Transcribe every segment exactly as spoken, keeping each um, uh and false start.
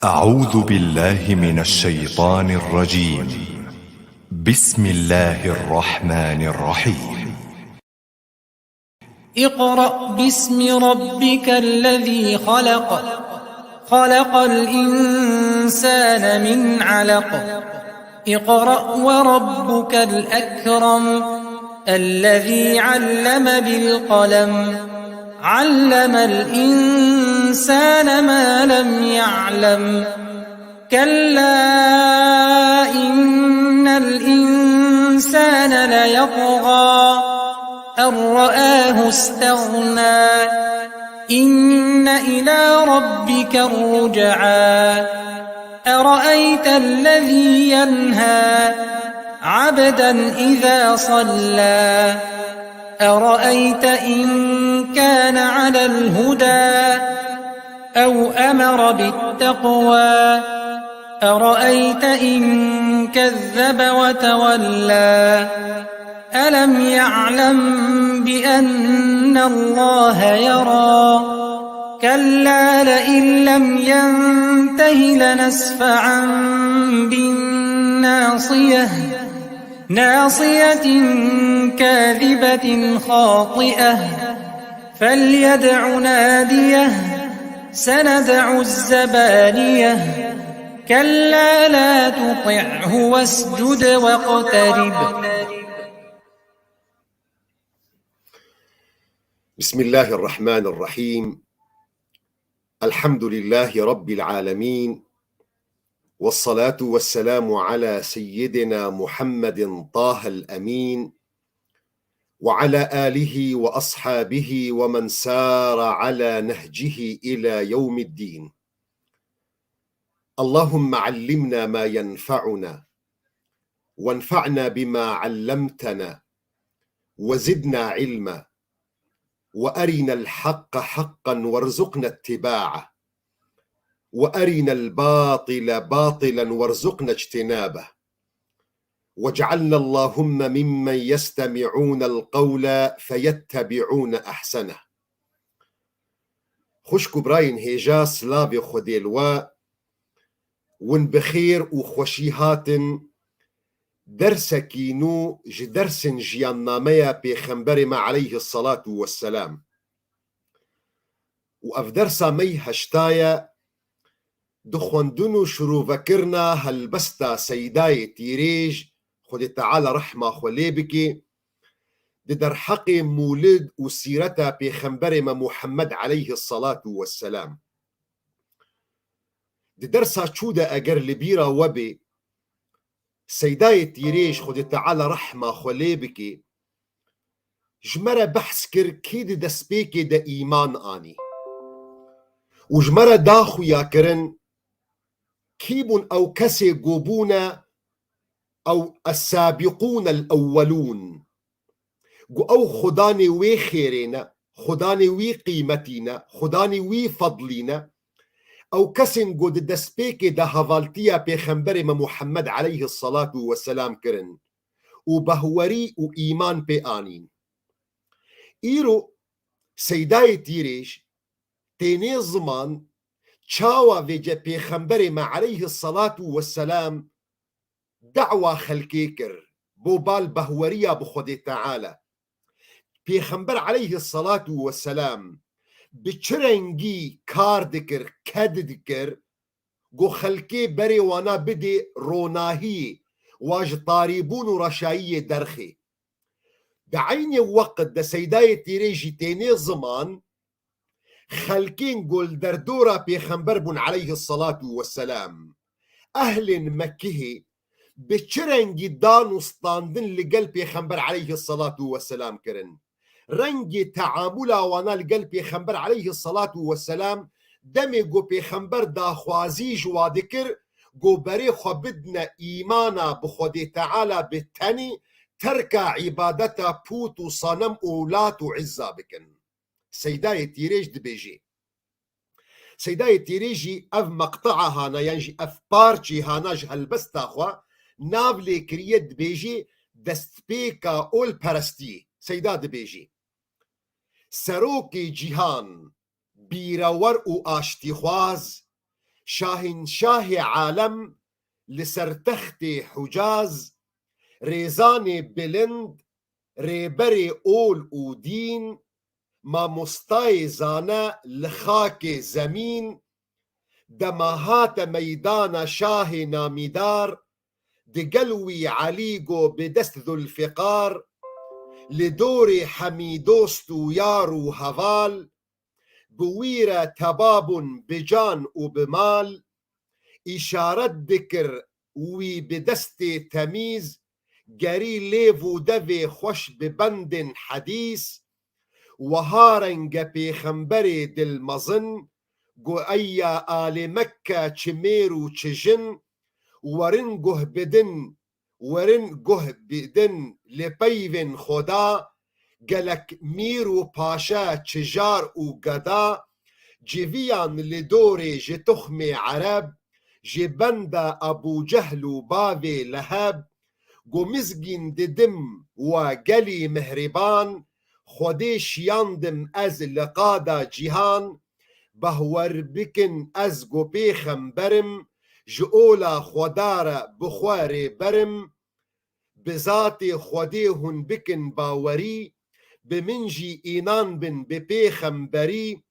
أعوذ بالله من الشيطان الرجيم. بسم الله الرحمن الرحيم. اقرأ باسم ربك الذي خلق. خلق الإنسان من علق. اقرأ وربك الأكرم. الذي علم بالقلم. علم الإنسان ما لم يعلم. كلا إن الإنسان ليطغى. أن رآه استغنى. إن إلى ربك الرجعى. أرأيت الذي ينهى. عبدا إذا صلى. أرأيت إن كان على الهدى. أو أمر بالتقوى. أرأيت إن كذب وتولى. ألم يعلم بأن الله يرى. كلا لئن لم ينته لنسفعا بالناصية. ناصية كاذبة خاطئة. فليدع ناديه. سندع الزبانية. كلا لا تطعه واسجد واقترب. بسم الله الرحمن الرحيم. الحمد لله رب العالمين. والصلاة والسلام على سيدنا محمد طه الأمين. وعلى آله وأصحابه ومن سار على نهجه إلى يوم الدين. اللهم علمنا ما ينفعنا. وانفعنا بما علمتنا. وزدنا علما. وأرنا الحق حقا وارزقنا اتباعه. وأرنا الباطل باطلا وارزقنا اجتنابه. واجعلنا اللهم ممن يستمعون القول فيتبعون أحسنه. Xwişk û birayên hêja, silavê Xwedê li we, win bi xêr û xweşî hatin dersekî nû ji dersên jiyannameya Pêxemberê me aleyhisselatu vesselam. Û ev dersa me yî heşta ye, di xwendin û şirûvekirina helbesta Seydayê Tîrêj, Xwedê Teala rehma xwe lê bike, di derheqê Mûlid û sîreta Pêxemberê me Muhammed aleyhisselatu vesselam. Di dersa çû de eger li bîra we bê, Seydayê Tîrêj, Xwedê Teala rehma xwe lê bike, ji me re behs kir kî di destpêkê de îman anî. Û ji me re da xuya kirin, kî bûn ew kesê ku bûne ew es-sâbiqûn el-ewwelûn. Ku ew xudanê wê xêrê ne, xudanê wî qîmetî ne, xudanê wî fedlî ne. Ew kesên ku di destpêkê de hevaltiya Pêxemberê me Muhammed aleyhisselatu vesselam kirin û behwerî û îman pê anîn. Îro Seydayê Tîrêj tênê ziman çawa vêce Pêxemberê me aleyhisselatu vesselam dawa xelkê kir, bo bal behweriya bi Xwedê Teala. Pêxember aleyhisselatu vesselam bi çi rengî kar dikir, ked dikir, ku xelkê berê wana bidê ronahiyê, wa ji tarîbûn û reşayiyê derxê. Di eynê weqt de Seydayê Tîrê jî tênê ziman, xelkên ku li derdora Pêxember bûn aleyhisselatu vesselam, ehlên Mekkihê bi çi rengî dan û standin li gel Pêxember aleyhisselatu vesselam kirin. Rengê teamula wana li gel Pêxember aleyhisselatu vesselam, demê ku Pêxember daxwazî ji wa dikir, ku berê xwe bidine îmana bi Xwedê Teala bi tenî, terka îbadeta pût û sanem û lat û izza bikin. Seydayê Tîrêj dibêjê. Seydayê Tîrêj jî ev meqtea hana, yan jî ev parçê hana ji helbesta xwe nav lê kiriye, dibêjê destpêka olperestiyê. Seyda dibêjê, Serokê cîhan, bîrewer û aştîxwaz, Şahînşahê alem li ser textê Hucaz, rêzanê bilind, rêberê ol û dîn, mamostayê zane li xakê zemîn, dema hate meydana şahê namîdar, digel wî Elî go bi dest Zulfiqar, li dorê hemî dost û yar û heval, bi wî re teba bûn bi can û bi mal, îşaret dikir wî bi destê temîz, gerî lêv û devê xweş bi bendên hedîs, wiha renge pêxemberê dil mezin, got, ey ya alê Mekke çi mêr û çi jin, werin guh bidin, werin guh bidin li peyvên Xweda, gelek mîr û paşa, çijar û geda, civiyan li dorê ji tuxmê Ereb, ji benda Ebû Cehl û bavê Leheb, go mizgîn didim we gelî mihrîban, Xwedê şiyandim ez li qada cîhan, behwer bikin ez go pêxemberim, ji ola Xweda re bi xwe rêberim, bi zatê Xwedê hûn bikin bawerî, bi min jî înan bin bi pêxemberî,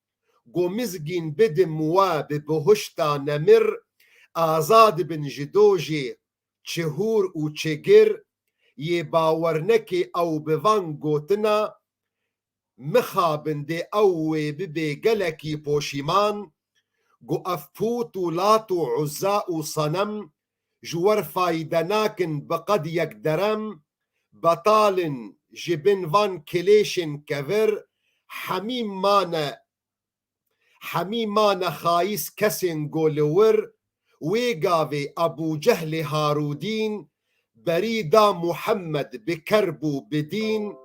go mizgîn bidim we bi bihuşta nemir, azad bin ji dojê çi hûr û çi gir, yê bawer nekê ew bi van gotina, mixabin dê ew wê bibê gelekî poşîman, got, ev pût û lat û uzza û senem ji wer fayde nakin bi qed yek derem, betal in ji bin van kilêşên kevir, hemî mane, hemî mane xayîs kesên go li wir, wê gavê Ebû Cehlê Harûdîn, berî da Muhammed bi kerb û bi dîn,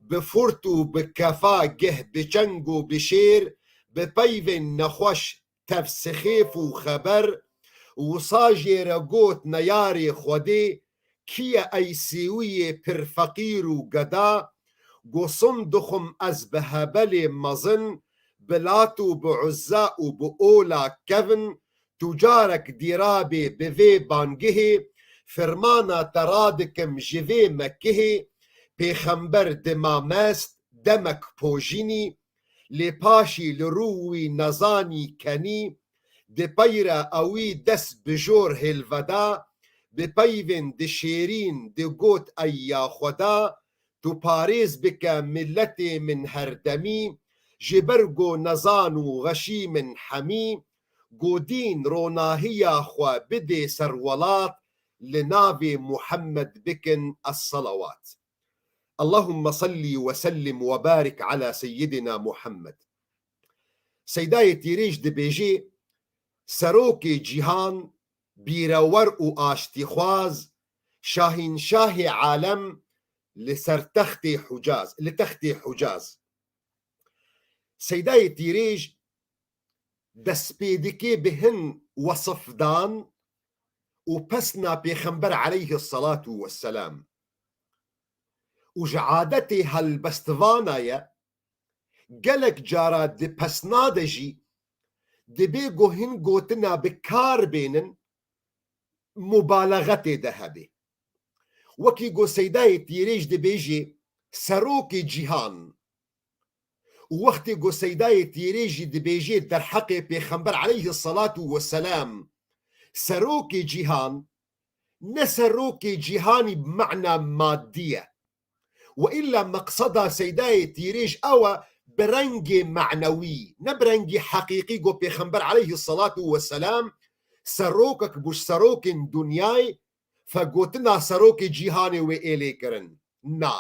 bi furt û bi kefa geh bi çeng û bi şêr, bi peyvên nexweş, tev sixêf û xeber, wisa jê re got, neyarê Xwedê, kî ye ey sêwiyê pir feqîr û geda, go, sond dixwim ez bi Hebelê mezin, bi Lat û bi Uzza û bi ola kevin, tu carek dî rabê bi vê bangihê, firmana te radikim ji vê mekihê, pêxember dima mest, demek pojînî, lê paşî li rû wî nezanî kenî, di peyra ewî dest bi jor hêlveda, bi peyvên dişêrîn digot, ey ya Xweda, tu parêz bike miletê min herdemî, ji ber go nezan û xeşî min hemî, go dîn ronahiya xwe bidê ser welat, li navê Muhammed bikin es-selawat. Allahümme salli ve sellim ve barik ala seyyidina Muhammed. Seydayê Tîrêj dibêjê, serokê cîhan, bîrewer û aştîxwaz, şahînşahê alem li ser textê Hucaz, li textê Hucaz. Seydayê Tîrêj dest pê dike bi hin wesifdan û pesna Pêxember aleyhisselatu vesselam. Û ji adetê helbestvana ye, gelek cara di pesna de jî dibê ku hin gotina bi kar bênin, mubalaxetê de hebe. Wekî ku Seydayê Tîrêj dibêjê, serokê cîhan. Û wextê ku Seydayê Tîrêj jî dibêjê derheqê Pêxember aleyhisselatu vesselam, serokê cîhan, ne serokê cîhanî bi mana madî ye. Ve îlla meqseda Seydayê Tîrêj ew e bi rengê manewî, ne bi rengî heqîqî, ku Pêxember aleyhisselatu vesselam serokek bû ji serokên dinyayê, fe gotina serokê cîhanê wê ê lê kirin. Na.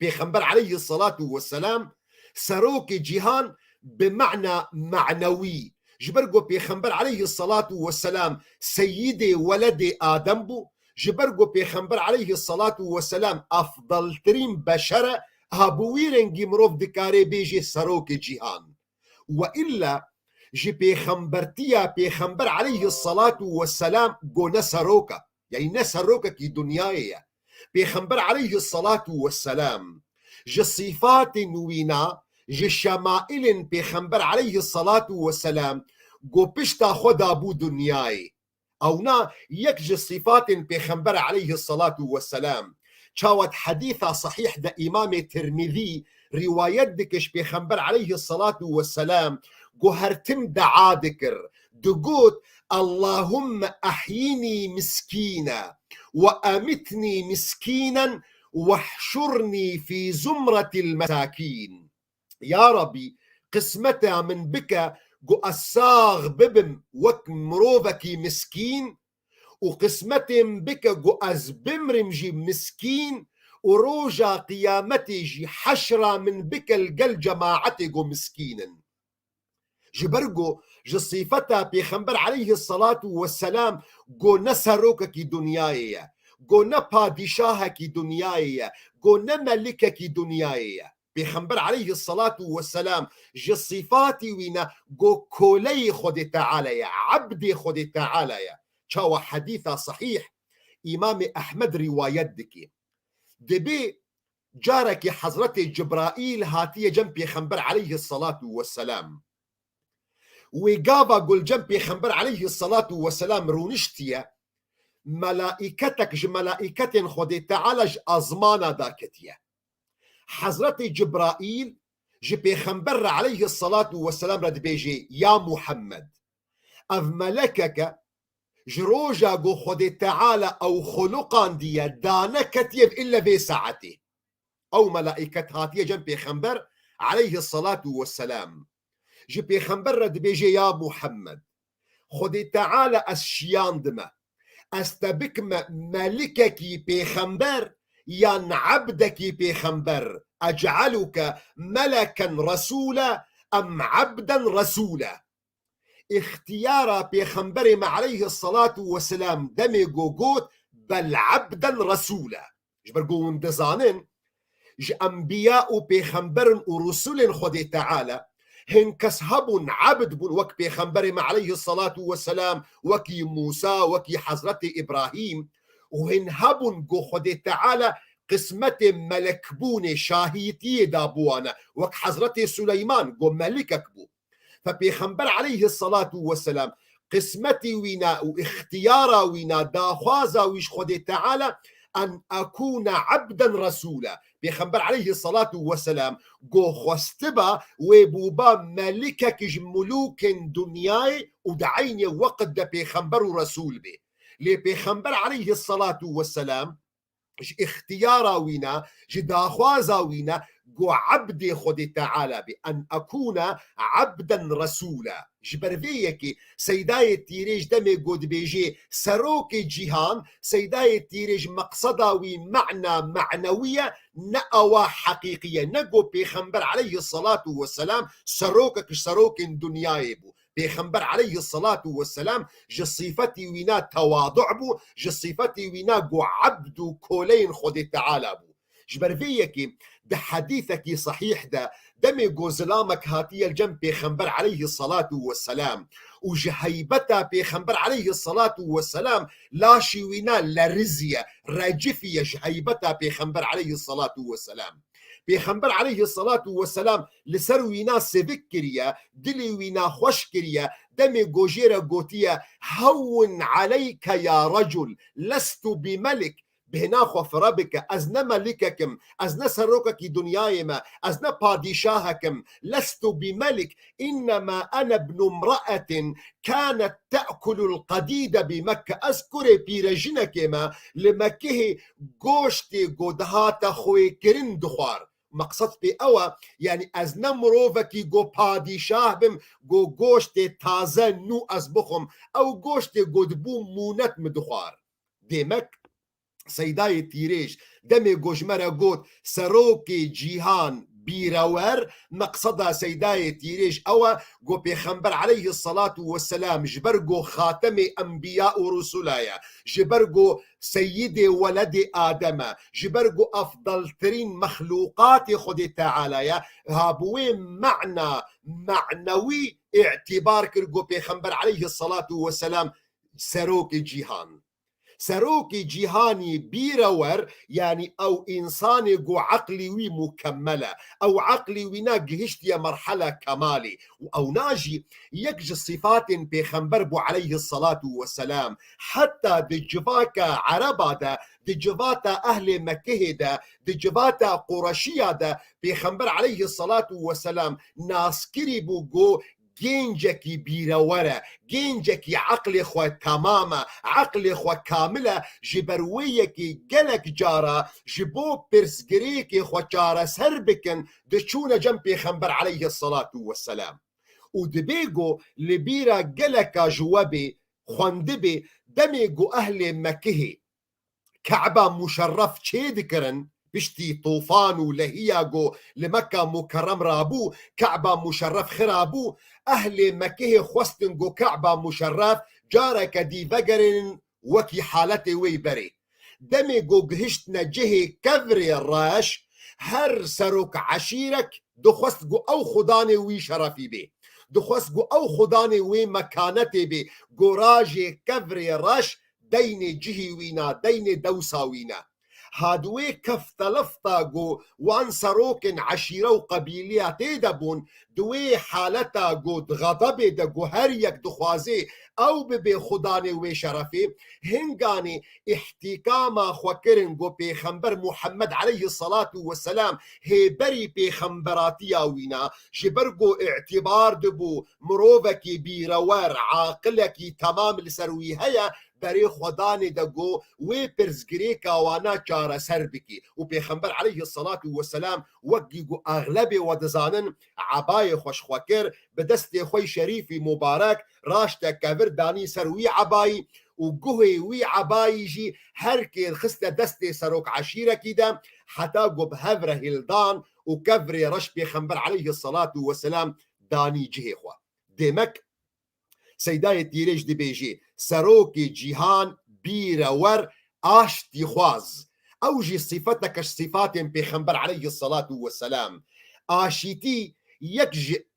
Pêxember aleyhisselatu vesselam serokê cîhan bi mana manewî. Ji ber ku Pêxember aleyhisselatu vesselam seyidê weledê Adem bû, ji ber ku Pêxember aleyhisselatu vesselam efdeltirîn beşer e, ha bi wî rengî mirov dikare bêjê serokê cîhan. Ve îlla ji pêxembertiya Pêxember aleyhisselatu vesselam ku ne serok e. Yanî ne serokekî dinyayê ye. Pêxember aleyhisselatu vesselam ji sîfatên wîna, ji şemaîlên Pêxember aleyhisselatu vesselam ku pişta xwe dabû dinyayê. Ewna yek ji sîfatên Pêxember aleyhisselatu vesselam. Çawa di hedîsa sahîh de Îmamê Tirmidî rîwayet dike ji Pêxember aleyhisselatu vesselam ku her tim dua dikir. Digot, "Allahumme ahyini miskîne ve emitni miskînen ve hşurnî fî zumretil mesakîn." Ya Rabî, qismeta min bike ku ez sax bibim wek mirovekî miskîn û qismetê min bike ku ez bimrim jî miskîn û roja qiyametê jî heşra min bike li gel cemaetê ku miskîn in. Ji ber ku ji sîfeta Pêxember aleyhisselatu vesselam ku ne serokekî dinyayê ye, ku ne padîşahekî dinyayê ye, ku ne melikekî dinyayê ye. Pêxember aleyhisselatu vesselam ji sîfatî wî ne ku koleyê Xwedê Teala ye, ebdê Xwedê Teala ye. Çawa hedîsa sahîh Îmamê Ehmed rîwayet dike. Dibê carekî Hezretê Cibraîl hatiye cem Pêxember aleyhisselatu vesselam. Wê gava ku li cem Pêxember aleyhisselatu vesselam rûniştiye, melaîketek ji melaîketên Xwedê Teala ji ezmana daketiye. Hezretê Cibraîl ji Pêxember re aleyhisselatu vesselam re dibêje, "Ya Muhammed, ev melekeke ji roja ku Xwedê Teala ew xuluqandiye, dane ketiye ille vê saetê." Ew melaîket hatiye cem Pêxember aleyhisselatu vesselam. Ji Pêxember re dibêje, "Ya Muhammed, Xwedê Teala ez şiyandime. Ez te bikime melikekî pêxember yan ebdekî pêxember. Ec'eluke meleken resûle em ebden resûle." Îxtiyara Pêxemberê me aleyhisselatu vesselam demê ku got, "Bel ebden resûle." Ji ber ku hûn dizanin, ji enbiya û pêxemberin û rusulên Xwedê Teala, hin kes hebûn, ebd bûn, wek Pêxemberê me aleyhisselatu vesselam, wekî Mûsa, wekî Hezretê Îbrahîm, û hin hebûn ku Xwedê Teala qismetê melekbûnê, şahîtiyê dabû wana, wek Hezretê Suleyman ku melikek bû. Fe Pêxember aleyhisselatu vesselam qismetî wîna û îxtiyara wîna, daxwaza wî ji Xwedê Teala, "En ekûne ebden resûle." Pêxember aleyhisselatu vesselam ku xwestiba wê bûba melikek ji mulûkên dinyayê û di eynê weqt de pêxember û resûl bê. Lê Pêxember aleyhisselatu vesselam ji îxtiyara wîna, ji daxwaza wîna, ku ebdê Xwedê Teala bê. "En ekûne ebden resûle." Ji ber vê yekê Seydayê Tîrêj demê ku dibêjê serokê cîhan, Seydayê Tîrêj meqseda wî mena menewî ye, ne ewa heqîqî ye. Ne ku Pêxember aleyhisselatu vesselam serokek ji serokên dinyayê bû. Pêxember aleyhisselatu vesselam ji sîfetî wîna tewadu bû, ji sîfetî wîna ku ebd û koleyên Xwedê Teala bû. Ji ber vê yekê di hedîsekî sahîh de demê ku zilamek hatiye li cem Pêxember aleyhisselatu vesselam û ji heybeta Pêxember aleyhisselatu vesselam laşî wîna leriziye, recifiye ji heybeta Pêxember aleyhisselatu vesselam. Pêxember aleyhisselatu vesselam li ser wîna sivik kiriye, dilê wîna xweş kiriye, demê ku jê re gotiye, "Hewwin aleyke ya recul, lestu bi melik." Bêhna xwe fire bike, ez ne melikek im, ez ne serokekî dinyayê me, ez ne padîşahek im, lestu bi melik, innema ene ibnu imra'etin kanet te'kulul qedîde bi Mekke. Ez kurê pîrejinekê me, li Mekkehê goştê ku dihate xwêkirin dixwar. Meqsed pê ew e, yanî ez ne mirovekî ku padîşah bim, ku goştê taze nû ez bixwim. Ew goştê ku dibû mûnet min dixwar. Demek, Seydayê Tîrêj demê ku ji me re got, "Serokê cîhan bîrewer", meqseda Seydayê Tîrêj ew e ku Pêxember aleyhisselatu vesselam ji ber ku xatemê enbiya û rusula ye, ji ber ku seyidê weledê Adem e, ji ber ku efdeltirîn mexlûqatê Xwedê Teala ye, ha bi wê mena menewî îtîbar kir ku Pêxember aleyhisselatu vesselam serokê cîhan. Serokê cîhanî bîrewer, yanî ew însanê ku eqlî wî mukemmel e. Ew eqlî wî na gihiştiye merhela kemalê. Û ew na jî yek ji sifatên pêxember bû aleyhissalatu vesselam. Heta di civaka ereba de, di civata ehlê Mekihê de, di civata Qureşiya de pêxember aleyhissalatu vesselam naskirî bû ku gêncekî bîrewer e, gêncekî eqlê xwe temam e, eqlê xwe kamil e, ji ber wê yekê gelek cara ji bo pirsgirêkê xwe çareser bikin, diçûne cem pêxember aleyhissalatu vesselam. Û dibê ku li bîra geleka ji we bê, xwendibê, demê ku ehlê Mekihê Ke'ba Muşerref çê dikirin, piştî tofan û lehiya ku li Mekka Mukerrem rabû, Ke'ba Muşerref xirabû, ehlê Mekihê xwestin ku Ke'ba Muşerref careke dî vegerînin wekî haletê wê berê. Demê ku gihiştine cihê kevrê reş, her serok eşîrek dixwest ku ew xudanê wî şerefî bê. Dixwest ku ew xudanê wê mekanetê bê, ku rajê kevrê reş deynê cihî wî na, deynê dewsa wî ne. Ha di wê keftelefta ku wan serokên eşîre û qebîliya tê de bûn, di wê haleta ku di xedebê de ku her yek dixwazê ew bibe xudanê wê şerefê, hinganê îhtîkama xwe kirin ku Pêxember Muhammed aleyhissalatu vesselam hêberî pêxemberatiya wî na, ji ber ku îtîbar dibû mirovekî bîrewer, aqilekî temam li ser wî heye, berê xwe danê de ku wê pirsgirêka wana çareser bikî. Û Pêxember aleyhissalatu vesselam wekî ku exlebê we dizanin, ebayê xwe ji xwe kir, bi destê xwe yî şerîfî mubarek raşte kevir danî ser wî ebayî û guhê wî ebayî jî her kê xiste destê serok eşîrekî de, heta ku bi hev re hildan û kevrê reş Pêxember aleyhissalatu vesselam danî cihê xwe. Demek Seydayê Tîrêj dibêjî, serokê cîhan, bîrewer, aştîxwaz. Ew jî sîfeteke ji sîfatên Pêxember aleyhissalatu vesselam. Aşîtî yek ji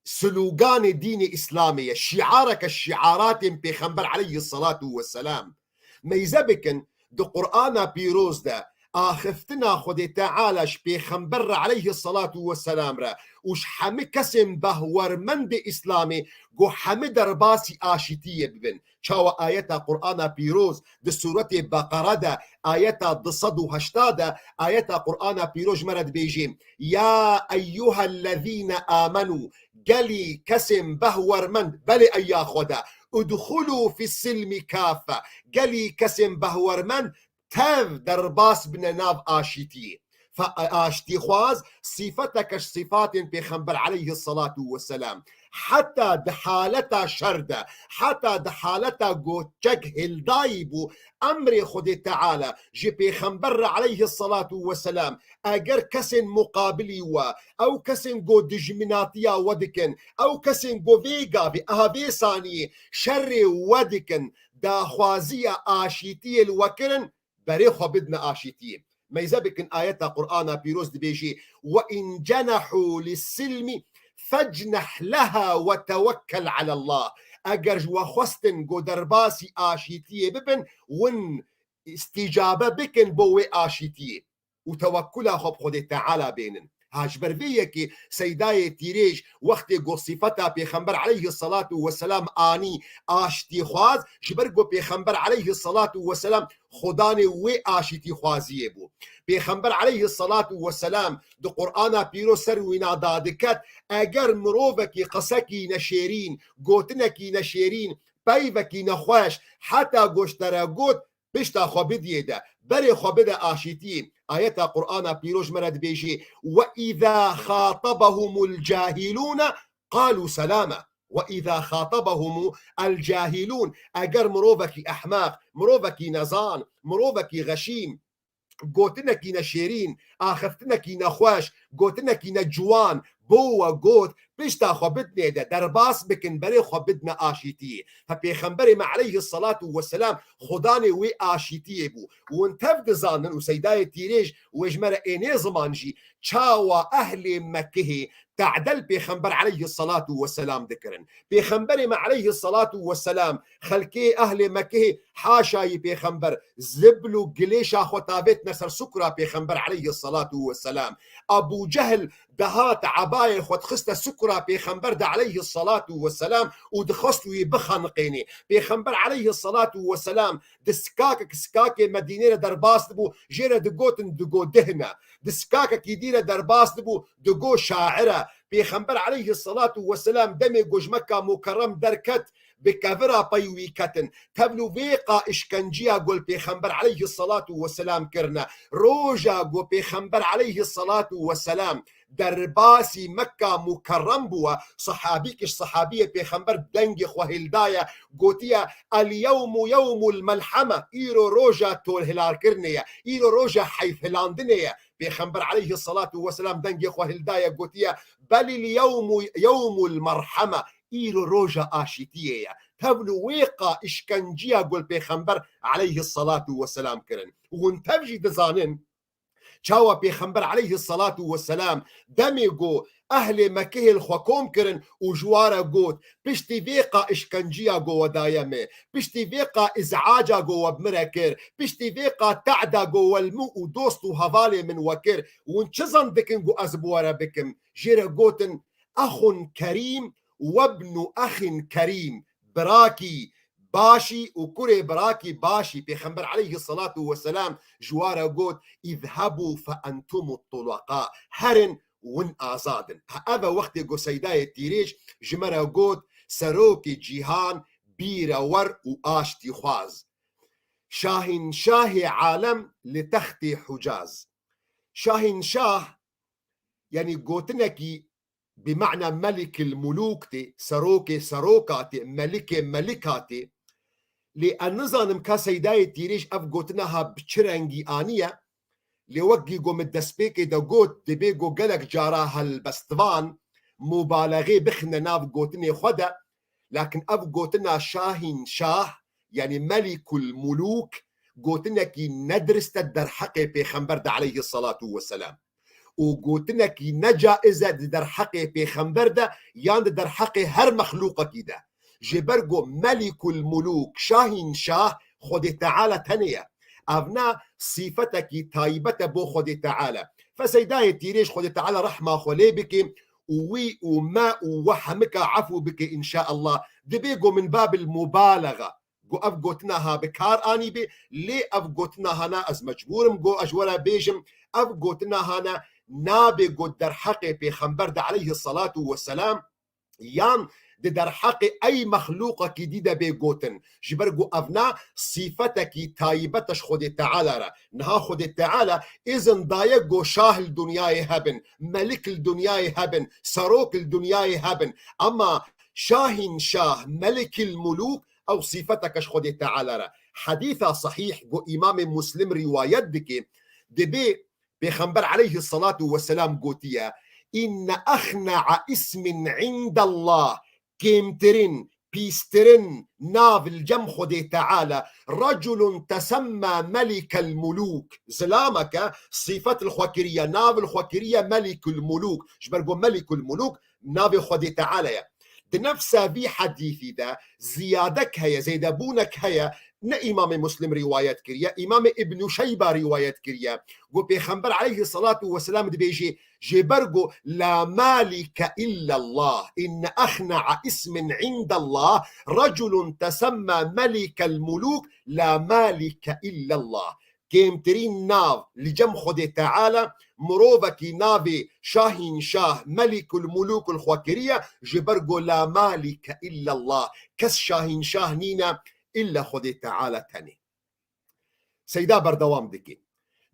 slûganê dînê Îslamê ye, şiareke ji şiaratên Pêxember aleyhissalatu vesselam. Meyze bikin, di Qur'ana pîroz de axiftina Xwedê Teala ji Pêxember re aleyhissalatu vesselam re û ji hemî kesên behwermendê Îslamê ku hemî derbasî aşîtiyê bibin. Çawa ayeta Qur'ana pîroz di sûretê Beqere de, ayeta du sed û heşta de, ayeta Qur'ana pîroz ji me re dibêjê, "Ya eyyuhellezîne amenû", gelî kesên behwermend, belê ey ya Xweda, "udxulû fis-silmi kaffe", gelî kesên behwermend, tev derbas bine nav aşîtiyê. Fa-, aştîxwaz sîfeteke ji sîfatên Pêxember aleyhissalatu vesselam. Heta di haleta şer de, heta di haleta ku çek hildayî bû, emrê Xwedê Teala ji Pêxember re aleyhissalatu vesselam, eger kesên muqabilî we, ew kesên ku dijminatiya we dikin, ew kesên ku vê gavê, aha vê saniyê şerê we dikin, daxwaziya aşîtiyê li we kirin, berê xwe bidine aşîtiyê. Meyze bikin, ayeta Qur'ana pîroz dibêjê, "Ve in cenehû lis-silmi fecneh leha ve tewekkel alallah." Eger ji we xwestin ku derbasî aşîtiyê bibin, win îstîcabe bikin bo wê aşîtiyê û tewekkula xwe bi Xwedê Teala bênin. Ha, ji ber vê yekê Seydayê Tîrêj wextê ku sîfeta Pêxember aleyhissalatu vesselam anî, aştîxwaz, ji ber ku Pêxember aleyhissalatu vesselam xudanê wê aşîtîxwaziyê bû. Pêxember aleyhissalatu vesselam di Qur'ana pîroz ser wîna dadiket, eger mirovekî qisekî neşêrîn, gotinekî neşêrîn, peyvekî nexweş, heta goştere got, pişta xwe bidiyê de, berê xwe bide aşîtiyê. Ayeta Qur'ana pîroz ji me re dibêjê, "Ve îza xatabahumul cahilûne qalû selâme." "Ve îza xatabahumul cahilûn." Eger mirovekî ehmeq, mirovekî nezan, mirovekî xeşîn, gotinekî neşêrîn, axiftinekî nexweş, gotinekî neciwan bo we got, pişta xwe bidinê de derbas bikin, berê xwe bidine aşîtiyê. He, Pêxemberê me aleyhissalatu vesselam xudanê wê aşîtiyê bû. Hûn tev dizanin û Seydayê Tîrêj wê ji me re ênê ziman jî, çawa ehlê Mekihê te'del Pêxember aleyhissalatu vesselam dikirin. Pêxemberê me aleyhissalatu vesselam xelkê ehlê Mekihê haşayî Pêxember zibl û gilêşa xwe tavêtine ser sukra Pêxember aleyhissalatu vesselam. Abu Cehl dihat ebayê xwe dixiste sukra Pêxember de aleyhissalatu vesselam û dixwest wî bixeniqênê. Pêxember aleyhissalatu vesselam di sikakek sikakê Medînê re derbas dibû, jê re digotin digo dihne. Di sikakekî dî re derbas dibû, digo şair e. Pêxember aleyhissalatu vesselam demê ku ji Mekka Mukerrem derket, bi kevira pey wî ketin. Tevlû vê qa işkenciya ku li Pêxember aleyhissalatu vesselam kirine. Roja ku Pêxember aleyhissalatu vesselam derbasî Mekka Mukerrem bûye, sahabî kiş sahabiyê Pêxember dengê xwe hildaye, gotiye, "El yewmu yewmul melheme", îro roja tolhilarkirinê ye, îro roja heyfhilandinê ye. Pêxember aleyhissalatu vesselam dengê xwe hildaye, gotiye, "Belil yewmu yewmul merheme", îro roja aşîtiyê ye. Tevlû wê qa işkenciya ku li Pêxember aleyhissalatu vesselam kirin. Û hûn tev jî dizanin, çawa Pêxember aleyhissalatu vesselam demê ku ehlê Mekihê li xwe kom kirin û ji wa re got, piştî vê qa işkenciya ku we daye me, piştî vê qa îz'aca ku we bi min re kir, piştî vê qa te'da ku we li min û dost û hevalê min we kir, hûn çi zan dikin ku ez bi we re bikim? Jê re gotin, "Exun kerîm webnu exin kerîm", birakî başî û kurê birakî başî. Pêxember aleyhissalatu vesselam ji wa re got, "Îzhebû fe entumut tulaka", herin, win azad in. Ha, ev e wextê ku Seydayê Tîrêj ji me re got, "Serokê cîhan, bîre wer û aştî xwaz. Şahînşahê alem li textê Hucaz." Şahînşah, yanî gotinekî bi mana melikil mulûk tê, serokê seroka tê, melikê melika tê. Lê ez nizanim ka Seydayê Tîrêj ev gotina ha bi çi rengî aniye. Lê wekî ku min destpêkê de got, dibê ku gelek cara helbestvan mubalexê bixine nav gotinê xwe de, lakin ev gotina Şahîn Şah, yanî Melikul Mulûk, gotinekî nedirist e derheqê Pêxember de aleyhissalatu vesselam. Û gotinekî necaiz e di derheqê Pêxember de yan di derheqê her mexlûqekî de. Ji ber ku Melikul Mulûk, Şahîn Şah, Xwedê Teala tenê ye. Evna sîfetekî taybet e bo Xwedê Teala. Fe Seydayê Tîrêj, Xwedê Teala rehma xwe lê bike û wî û me û we hemika efû bike înşaallah. Dibê ku min babil mubalexa ku ev gotina ha bi kar anî bê, lê ev gotina ha na ez mecbûr im ku ez ji we re bêjim, ev gotina ha ne nabe got derheqê Pêxember de aleyhissalatu vesselam, yan di derheqê ey mexlûqekî dî de bê gotin. Ji ber ku ev na sîfetekî taybet e ji Xwedê Teala re. Niha Xwedê Teala îzin daye ku şah li dinyayê hebin, melik li dinyayê hebin, serok li dinyayê hebin. Ama Şahîn Şah, Melikil Mulûk, ew sîfeteke ji Xwedê Teala re. Hedîsa sahîh ku Îmamê Muslim rîwayet dike, dibê Pêxember aleyhissalatu vesselam gotiye, "Inne exne'a ismin indallah", kêmtirin, pîstirin nav li cem Xwedê Teala, "Reculun tesemma melikel mulûk", zilameke sîfet li xwe kiriye, nav li xwe kiriye Melikul Mulûk, ji ber ku Melikul Mulûk navê Xwedê Teala ye. Di nefsa vî hedîsî de ziyadek heye, zêdebûnek heye, ne Îmamê Muslim rîwayet kiriye, Îmamê Îbnû Şeyba rîwayet kiriye. Ku Pêxember aleyhissalatu vesselam dibêjê, ji ber ku "La malike illallah, inne exne'a ismin indallah, reculun tesemma melikel mulûk, la malike illallah." Kêmtirîn nav li cem Xwedê Teala, mirovekî navê Şahîn Şah, Melikul Mulûk li xwe kiriye, ji ber ku "La malike illallah", kes Şahîn Şah nîne, îlle Xwedê Teala tenê. Seyda berdewam dike.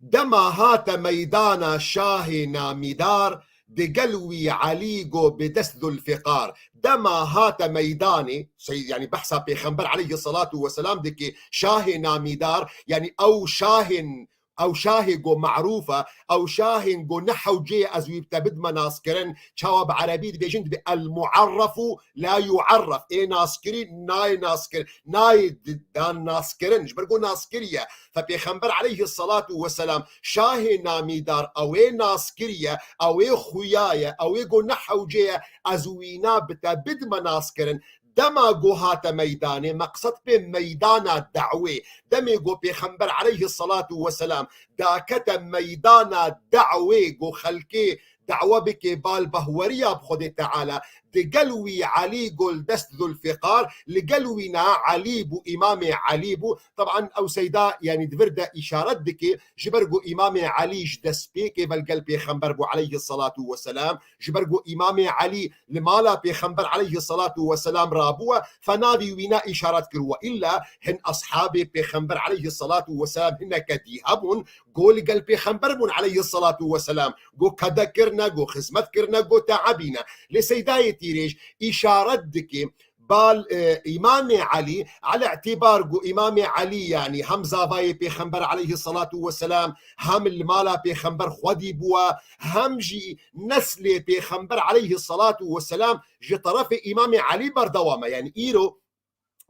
Dema hate meydana şahê namîdar, digel wî Elî go bi dest Zulfiqar. Dema hate meydanê, sey-, yanî behsa Pêxember aleyhissalatu vesselam dike, şahê namîdar, yanî ew şahên Ew şahê go merûf e, ew şahên go ne hewce ye ez wî bi te bidime naskirin, çawa bi erebî dibêjin, dibê el muerrefu la yuerref. Ê naskirî nayê naskir, nayê di-, dan naskirin, ji ber go naskirî ye. Fe Pêxember aleyhissalatu vesselam şahê namîdar ew ê naskirî ye, ew ê xuya ye, ew ê go ne hewce ye ez wîna bi te bidime naskirin. Dema go hate meydanê, meqsed pê meydana dawê. Demê go Pêxember aleyhissalatu vesselam dakete meydana dawê, go xelkê dawa bike bal behweriya bi Xwedê Teala, di gel wî Elî go li dest Zulfiqar, li gel wî na Elî bû, Îmamê Elî bû. Teban ew seyda, yanî di vir de îşaret dike, ji ber go Îmamê Elî ji destpêkê ve li gel Pêxember bû aleyhissalatu vesselam, ji ber ku Îmamê Elî li mala Pêxember aleyhissalatu vesselam rabûye, fe navî wîna îşaret kir. Wa îlla hin eshabê Pêxember aleyhissalatu vesselam hineke dî hebûn, go li gel Pêxember bûn aleyhissalatu vesselam, go kede kirine, go xizmet kirine, go teebîne. Lê seydayê tîrêj îşaret dike, bal, e, Îmamê Elî, ala îtîbar ku Îmamê Elî, yanî hem zavayê Pêxember aleyhissalatu vesselam, hem li mala Pêxember xwedî bûye, hem jî neslê Pêxember aleyhissalatu vesselam ji terefê Îmamê Elî berdewam e. Yanî îro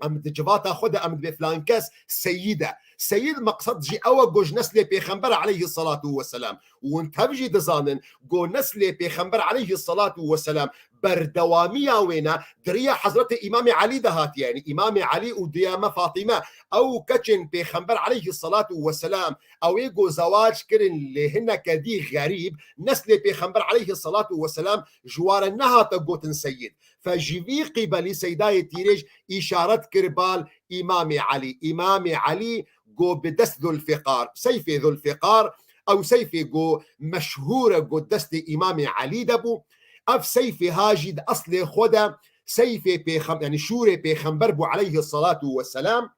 em di civata xwe de em dibê filan kes seyîd e. Seyîd meqsed jî ew e ku ji neslê Pêxember aleyhissalatu vesselam. Û hûn tev jî dizanin ku neslê Pêxember aleyhissalatu vesselam berdewamiya wê ne di riya Hezretê Îmamê Elî de hatiye. Yanî Îmamê Elî û diyê me Fatîme, ew keçên Pêxember aleyhissalatu vesselam, ew ê ku zewac kirin lê hineke dî xerîb, neslê Pêxember aleyhissalatu vesselam ji wan re nehate gotin seyîd. Fe ji vî qîbelî seydayê tîrêj îşaret kir bal Îmamê Elî. Îmamê Elî go bi dest Zulfiqar, seyfê Zulfiqar, ew seyfê go meşhûr e, go destê Îmamê Elî de bû. Ev seyfê ha jî di eslê xwe de seyfê pêxem-, yanî şûrê Pêxember bû aleyhissalatu vesselam.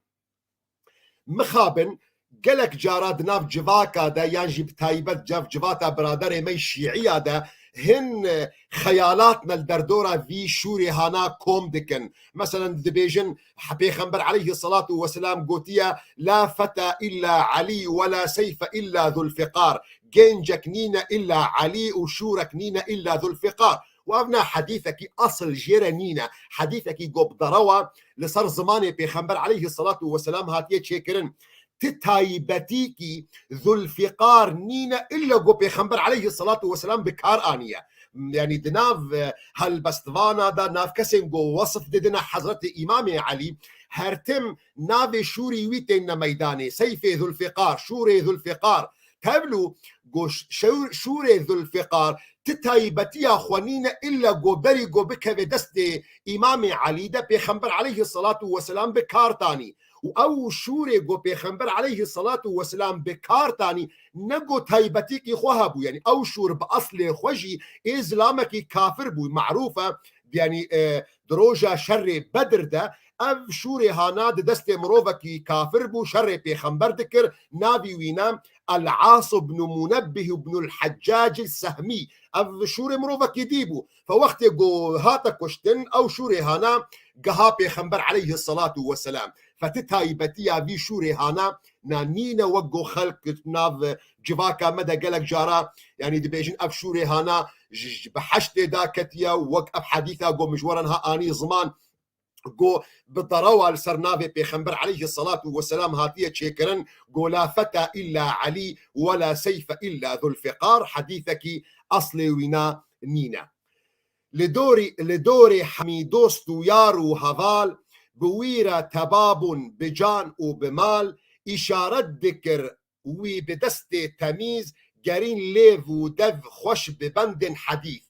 Mixabin gelek cara di nav civaka de yan jî bi taybet cev-, civata biraderê me yî şîiya de hin, e, xeyalat ne li derdora vî şûrê hana kom dikin. Meselen dibêjin, Pêxember aleyhissalatu vesselam gotiye, "La feta illa Elî ve la seyfe illa Zulfiqar." Gencek nîne illa Elî û şûrek nîne illa Zulfiqar. Û ev ne hedîsekî esil jê re nîne. Hedîsekî go bi derewa li ser zimanê Pêxember aleyhissalatu vesselam hatiye çêkirin. Ti taybetîkî Zulfiqar nîne illa go Pêxember aleyhissalatu vesselam bi kar aniye. Yanî di nav, e, helbestvana de nav kesên go wesf didine Hezretê Îmamê Elî, her tim navê şûrî wî têne meydanê. Seyfê Zulfiqar, şûrê Zulfiqar. Tevlû go şûr-, şûrê Zulfiqar ti taybetiya xwe nîne illa go berî go bikeve destê Îmamê Elî de Pêxember aleyhissalatu vesselam bi kar tanî. Û ew şûrê go Pêxember aleyhissalatu vesselam bi kar tanî, ne go taybetîkî xwe hebû. Yanî ew şûr bi eslê xwe jî ê zilamekî kafir bû. Merûf e, yanî, e, di roja şerê Bedir de ev şûrê hana di destê mirovekî kafir bû, şerê Pêxember dikir, navî wî ne El-As ibn Munebbih ibn el-Heccac el-Sehmî. Ev şûrê mirovekî dî bû. Fe wextê ku hate kuştin, ew şûrê hana geha Pêxember aleyhissalatu vesselam. Fe ti taybetiya vî şûrê hana na nîne wek ku xelk nav civaka me de gelek cara, yanî dibêjin ev şûrê hana ji, ji biheştê daketiye, wek ev hedîsa ku min ji we re niha anî ziman, ku bi derewa li ser navê Pêxember aleyhissalatu vesselam hatiye çêkirin, ku la feta illa Elî ve la seyfe illa Zulfiqar, hedîsekî eslê wî na nîne. Li dorî, li dorê hemî dost û yar û heval, bi wî re teba bûn bi can û bi mal, îşaret dikir wî bi destê temîz, gerîn lêv û dev xweş bi bendên hedîf.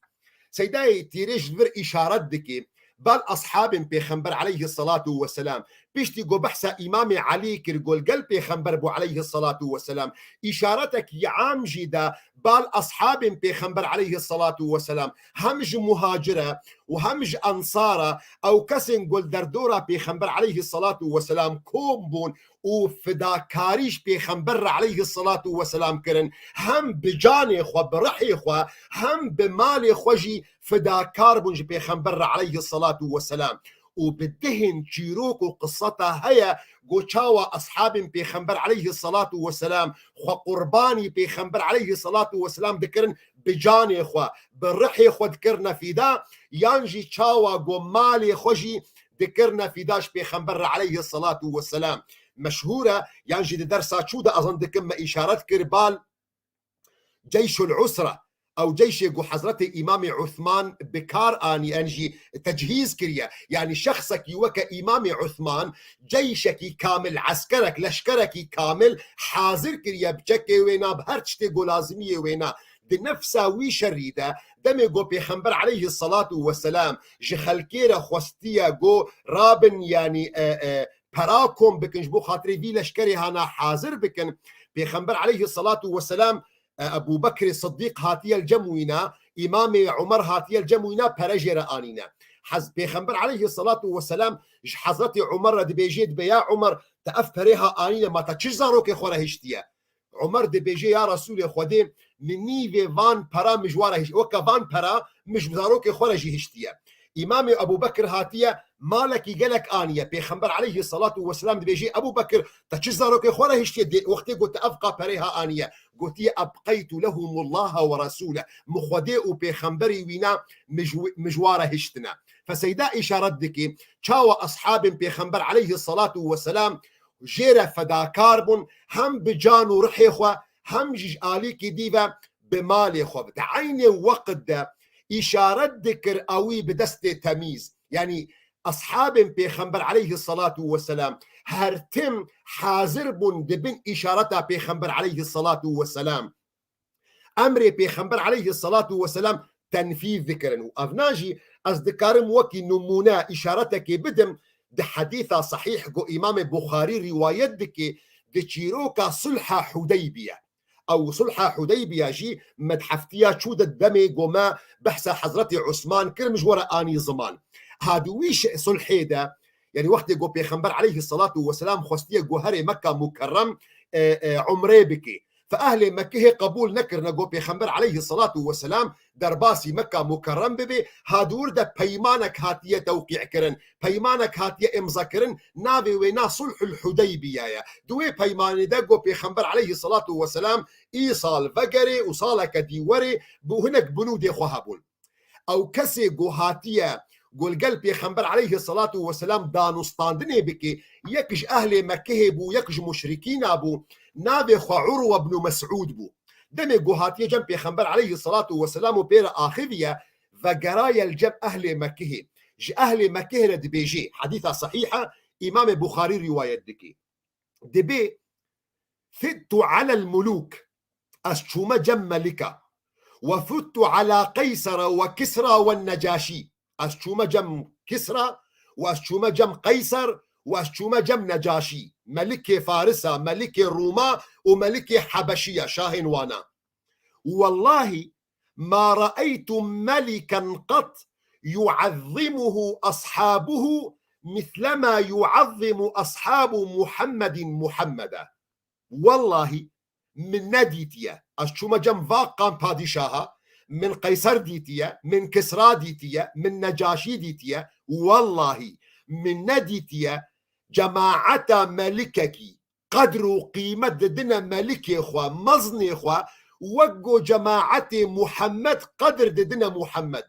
Seydayê tîrêj li vir îşaret dike, bal eshabên Pêxember aleyhissalatu vesselam, piştî ku behsa Îmamê Elî kir, ku li gel Pêxember bû aleyhissalatu vesselam, îşaretekî am jî da bal eshabên Pêxember aleyhissalatu vesselam, hem ji muhacire û hem ji ensara, ew kesên ku li derdora Pêxember aleyhissalatu vesselam kom bûn û fidakarî ji Pêxember re aleyhissalatu vesselam kirin, hem bi canê xwe, bi rihê xwe, hem bi malê xwe jî fidakar bûn ji Pêxember re aleyhissalatu vesselam. û bi dihên çîrok û qiseta heye ku çawa eshabên Pêxember aleyhisselatu vesselam xwe qurbanî Pêxember aleyhisselatu vesselam dikirin bi canê xwe, bi rihê xwe dikirine fîda, yan jî çawa ku malê xwe jî dikirine fîda ji Pêxember re aleyhisselatu vesselam. Meşhûr e, yan jî di dersa çû de ez dikim me îşaret kir bal Ceyşul Usra, ew ceyşê ku Hezretê Îmamê Uthman bi kar anî, yan jî tecihîz kiriye. Yanî şexsekî weke Îmamê Uthman ceyşekî kamil, eskerek, leşkerekî kamil hazir kiriye, bi çekê wêna, bi her tiştê ku lazimiyê wêna. Di nefsa wî şerî de, demê ku Pêxember aleyhisselatu vesselam ji xelkê re xwestiye ku rabin, yanî, e, e, pera kom bikin, ji bo xatirê vî leşkerê hana hazir bikin. Pêxember aleyhisselatu vesselam, e, Ebu Bekrê Siddîq hatiye li cem wîna, Îmamê Umer hatiye li cem wîna, pere jê re anîne. Hez-, Pêxember aleyhisselatu vesselam ji Hezretê Umer re dibêjê, dibe, ya Umer, te ev perê ha anîne, ma te çi ji zarokê xwe re hiştiye? Umer dibêje, ya Resûlê Xwedê, min nîvê van pera min ji wa re hişt-, weke van pera min ji zarokê xwe re jî hiştiye. Îmamê Ebû Bekir hatiye, malekî gelek aniye. Pêxember aleyhisselatu vesselam dibêje, Ebû Bekir, te çi zarokê xwe re hiştiye? Dê, wextê got, ev qa perê ha aniye. Gotiye, ebqeytu lehumullaha ve resûle. Min Xwedê û pêxemberî wîna min ji, min ji wa re hiştine. Fe Seyda îşaret dike, çawa eshabên Pêxember aleyhisselatu vesselam jê re fedakar bûn, hem bi can û rihê xwe, hem jî ji alîkî dî ve bi malê xwe. Di eynê weqt de îşaret dikir ewî bi destê temîz. Yanî eshabên Pêxember aleyhisselatu vesselam her tim hazir bûn di bin îşareta Pêxember aleyhisselatu vesselam. Emrê Pêxember aleyhisselatu vesselam tenfîz dikirin. Û evna jî ez dikarim wekî nimûne îşaretekê bidim, di hedîsa sahîh ku Îmamê Buxarî rîwayet dike, di çîroka Sulha Hudeybiye. Ew Sulha Hudeybiye jî me di heftiya çû de demê ku me behsa Hezretî Usman kir, min ji we re anî ziman. Ha di wî şe-, sulhê de, yanî wextê ku Pêxember aleyhisselatu vesselam xwestiye ku herê Mekka Mukerrem, e, e, umrê bike. Fe ehlê Mekkehê qebûl nekirine ku Pêxember aleyhisselatu vesselam derbasî Mekka Mukerrem bibe, ha di wir de peymanek hatiye tewqî kirin, peymanek hatiye imza kirin, navê wê na Sulhul Hudeybiye ye. Di wê peymanê de ku Pêxember aleyhisselatu vesselam îsal vegerê û saleke dî werê, bi hinek binûdê xwe hebûn. Ew kesê ku hatiye, ku li gel Pêxember aleyhisselatu vesselam danûstandinê bike, yek ji ehlê Mekkehê bû, yek ji muşrikîna bû, navê xwe Urwe ibn Mes'ûd bû. Demê ku hatiye cem Pêxember aleyhisselatu vesselam û pê re axiviye, vegeraye li cem ehlê Mekkehê. Ji ehlê Mekkehê re dibêjê, hedîsa sahîh e, Îmamê Buxarî rîwayet dike. Dibê, Fittu alel mulûk, ez çûme cem melika. Ve futtu ala Qeysara ve Kisra ve Necaşî. Ez çûme cem Kisra, ve ez çûme cem Qeyser, ve ez çûme cem Necaşî. Melikê Farisa, melikê Rûma û melikê Hebeşiya, şahên wana. Wellahî, ma ra'eytu meliken qet yu'azzimuhu ashabuhu mislema yu'azzimu ashabu Muhammedin Muhammeda. Wellahî, min nedîtiye. Ez çûme cem va qan padîşaha, min Qeyser dîtiye, min Kisra dîtiye, min Necaşî dîtiye. Wellahî, min nedîtiye cemaeta melikekî qedr û qîmet didine melikê xwe, meznê xwe, wek ku cemaetê Muhammed qedr didine Muhammed.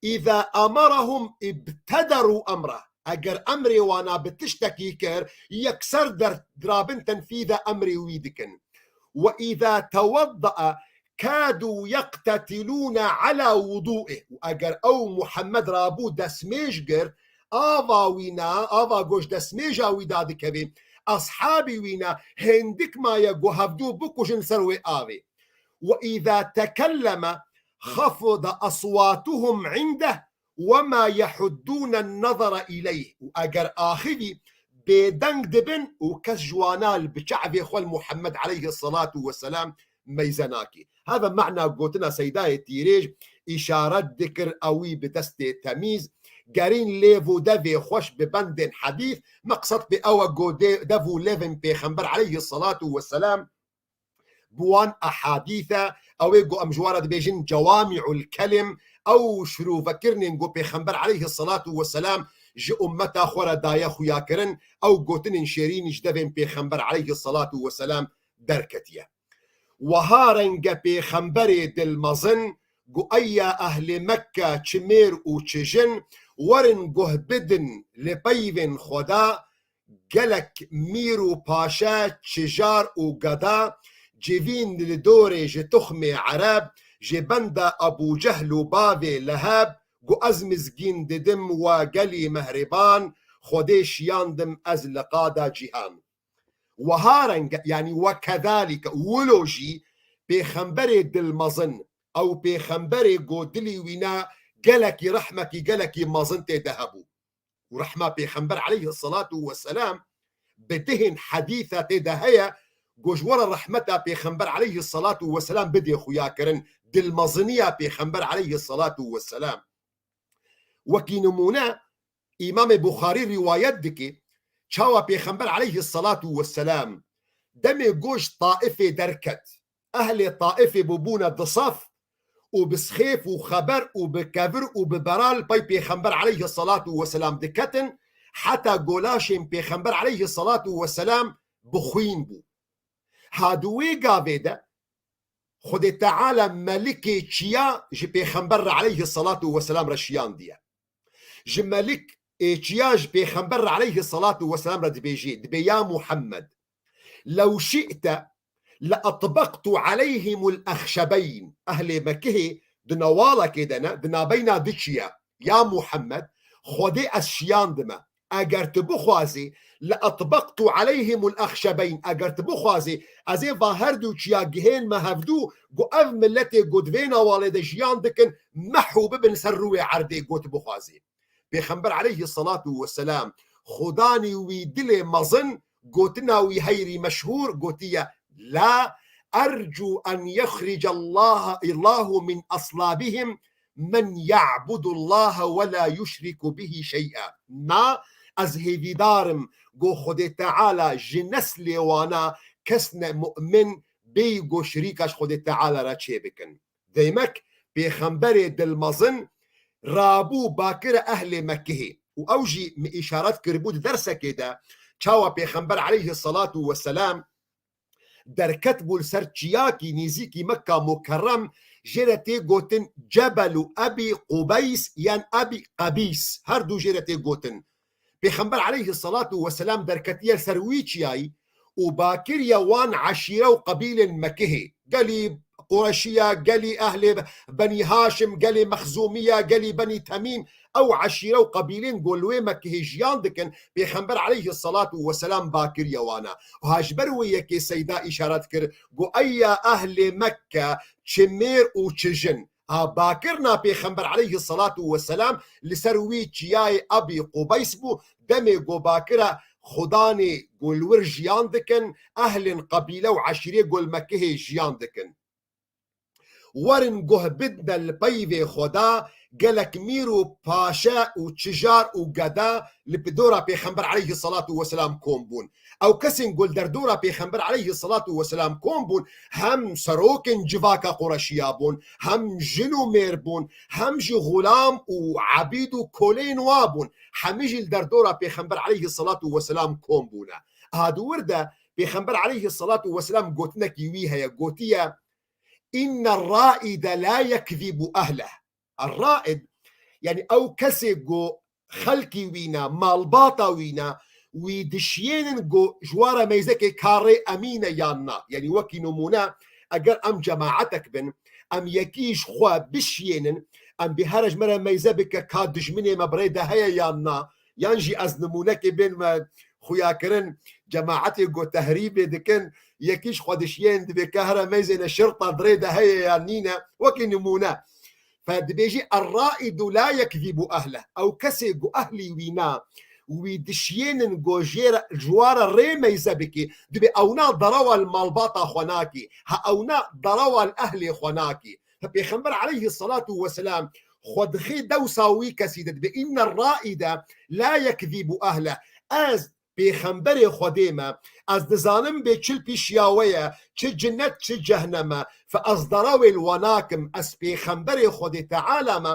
Îza emerehum ibtederû emreh. Eger emrê wana bi tiştekî kir, yekser der-, dirabin tenfîza emrê wî dikin. Ve îza teweddea kâdû yektetilûne ala wudû'ih. Û eger ew Muhammed rabû destmêj girt, ava wî na, ava goş destmêja wî dadikevê, ashabî wî na hêndik maye ku hevdû bikujin ser wê avê. Ve îza tekelleme xafida aswatuhum indeh ve ma yehuddûne nazara ileyh. Û eger axivî bêdeng dibin û kes ji wana li bi çavê xwe li Muhammed aleyhisselatu vesselam meyze nake. Heve mena gotina Seydayê Tîrêj, îşaret dikir ewî bi destê temîz, gerîn lêv û devê xweş bi bendên hedîs, meqsed pê ew e go dê-, dev û lêvên Pêxember aleyhisselatu vesselam bi wan ehadîse, ew ê go em ji wan re dibêjin cewami'ul kelim, ew şirûvekirinên go Pêxember aleyhisselatu vesselam ji ummeta xwe re daye xuyakirin, ew gotinên şêrîn ji devên Pêxember aleyhisselatu vesselam derketiye. Wiha renge Pêxemberê dilmezin got, ey ya ehlê Mekke, çi mêr û çi jin, werin guh bidin li peyvên Xweda, gelek mîr û paşe, çijar û geda, civîn li dorê ji tuxmê Ereb, ji benda Ebû Cehl û bavê Leheb, got, ez mizgîn didim we gelî mehriban, Xwedê şiyandim ez li qada cîhan. Wiha renge, yanî we kedalîke, wilo jî Pêxemberê dilmezin, ew Pêxemberê got dilî wîna gelekî rehmekî gelekî mezin tê de hebû. Û rehma Pêxember aleyhisselatu vesselam bi dihên hedîsa tê de heye, got ji we re rehmeta Pêxember aleyhisselatu vesselam bidê xuyakirin, dilmeziniya Pêxember aleyhisselatu vesselam. Wekî nimûne, Îmamê Buxarî rîwayet dike, çawa Pêxember aleyhisselatu vesselam demê got ji Taifê derket, ehlê Taifê bûbûne di sef û bi sixêf û xeber û bi kevir û bi bera li pey Pêxember aleyhisselatu vesselam diketin, heta golaşên Pêxember aleyhisselatu vesselam bi xwîn bû. Ha di wê gavê de Xwedê Teala melikê çiya ji Pêxember re aleyhisselatu vesselam re şiyandiye. Ji melik ê çiya ji Pêxember re aleyhisselatu vesselam re dibêjê, dibê, ya Muhammed, lew şi'te le etbektu aleyhimul exşebeyn. Ehlê Mekihê di newalekê de ne, di nabeyna du çiya, ya Muhammed, Xwedê ez şiyandime. Eger tu bixwazî, le etbektu aleyhimul exşebeyn. Eger tu bixwazî, ez ê va her du çiya gihên me hevdû, got ev milletê got vê newalê de jiyan dikin, mehû bibin ser rûyê erdê, got bixwazî. Pêxember aleyhisselatu vesselam, Xudanî wî dilê mezin, gotina wî heyrî meşhûr, gotiye, la ercu en yexrice Allah, Allahu min aslabihim men ya'budullaha ve la yuşriku bihi şey'a. Na, ez hêvîdar im, go Xwedê Teala ji neslê wana kes ne mu'min bêyî go şirîka ji Xwedê Teala re çêbikin. Demek Pêxemberê dilmezin rabû bakire ehlê Mekkihê. Û ew jî min îşaret kiribû di dersekê de, çawa Pêxember aleyhisselatu vesselam derket bû li ser çiyakî nêzîkî Mekka Mukerrem, jê re tê gotin Cebelu Ebî Qubeys yan Ebî Qebîs, her du jê re tê gotin. Pêxember aleyhisselatu vesselam derketiye li ser wî çiyayî û bakiriye wan eşîre û qebîlên Mekihê. Gelî Qureşiye, gelî ehlê Benî Haşim, gelî Mexzûmiye, gelî Benî Temîm, ew eşîre û qebîlên go li wê Mekihê jiyan dikin, Pêxember aleyhisselatu vesselam bakiriye wana. Û ha ji ber wê yekê Seyda îşaret kir, got, ey ya ehlê Mekke, çi mêr û çi jin. A bakirina Pêxember aleyhisselatu vesselam li ser wî çiyayê Ebî Qubeys bû, demê go bakire Xudanê go li wir jiyan dikin, ehlên qebîle û eşîrê go li Mekihê jiyan dikin. Werin guh bidne li peyvê Xweda, gelek mîr û paşe û çijar û geda li dora Pêxember aleyhisselatu vesselam kom bûn. Ew kesên ku li derdora Pêxember aleyhisselatu vesselam kom bûn, hem serokên civaka Qureşiya bûn, hem jin û mêr bûn, hem jî xulam û ebîd û koleyên wa bûn. Hemî jî li derdora Pêxember aleyhisselatu vesselam kom bûne. Aha di wir de Pêxember aleyhisselatu vesselam gotinekî wî heye, gotiye, inne raide la yekzîbu ehleh. Raid, yanî ew kesê ku xelkî wî ne, malbata wî ne, wî dişiyênin ku ji wa re meyzekê ka rê emîn e yan na. Yanî wekî nimûne, eger em cemaetek bin, em yekî ji xwe bişiyênin, em bê here ji me re meyze bike ka dijminê me bi rê de heye yan na, yan jî ez nimûnekê bên me xuyakirin, cemaetê ku tehrîbê dikin, yekî ji xwe dişiyên dibê ke here meyzêne şirta di rê de heye yan nîne, wekî nimûne. Fe dibêjî, "Er-raidu la yekzîbu ehleh." Ew kesê ku ehlî wî na, wî dişiyênin ku jê re, ji wa re rê meyze bikî, dibê ewna derewa li malbata xwe nakî. Ha ewna derewa li ehlê xwe nakî. Fe Pêxember aleyhisselatu vesselam xwe dixê dewsa wî kesî de dibê, "Inne raide la yekzîbu ehleh." Ez Pêxemberê Xwedê me, ez dizanim bê çi li pîşiya we ye, çi cinet, çi cehneme, fe ez derewê li we nakim, ez Pêxemberê Xwedê Teala me,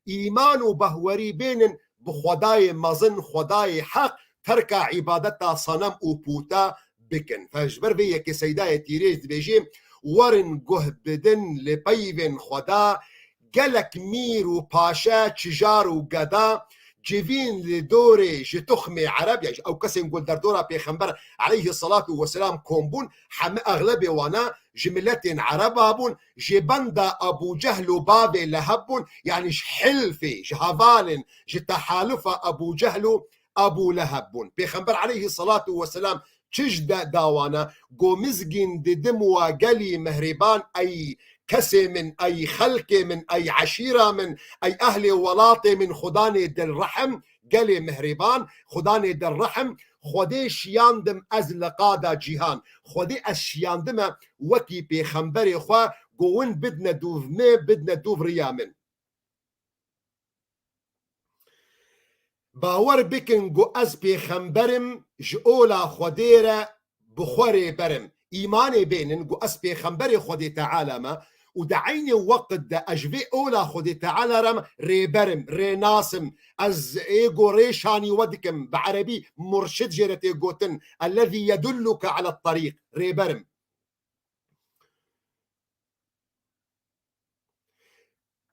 îman û behwerî bênin, bi Xwedayê mezin, Xwedayê heq, terka îbadeta senem û pûta bikin. Fe ji ber vê yekê Seydayê Tîrêj dibêjê, werin guh bidin li peyvên Xweda, gelek mîr û paşe, çijar û geda, civîn li dorê ji tuxmê Ereb, yani ew kesên ku li derdora Pêxember aleyhi salatu vesselam kom bûn, heme exlebê wana ji miletên Ereba bûn, ji benda Ebû Cehl û bavê Leheb bûn, yani ji hilfê, ji hevalên, ji tehalufa Ebû Cehl û Ebû Leheb bûn. Pêxember aleyhi salatu vesselam çi ji de dawana? Go mizgîn didim wa gelî mihrîban, ey kesê min, ey xelkê min, ey eşîra min, ey ehlê welatê min, Xudanê dilrehim, gelê mihrîban, Xudanê dilrehim, Xwedê şiyandim ez li qada cîhan. Xwedê ez şiyandime wekî pêxemberê xwe, go win bidne dûv me, bidne dûv riya min. Bawer bikin ku ez pêxember im, ji ola Xwedê re bi xwe rêber im. Îmanê bênin ku ez pêxemberê Xwedê Teala me û di eynê weqt de ez ji vê ola Xwedê Teala re me rêber im, rênas im. Ez ê ku rê şanî we dikim, bi erebî murşid jê re tê gotin, ellezî yedulluke ale't-terîq, rêber im.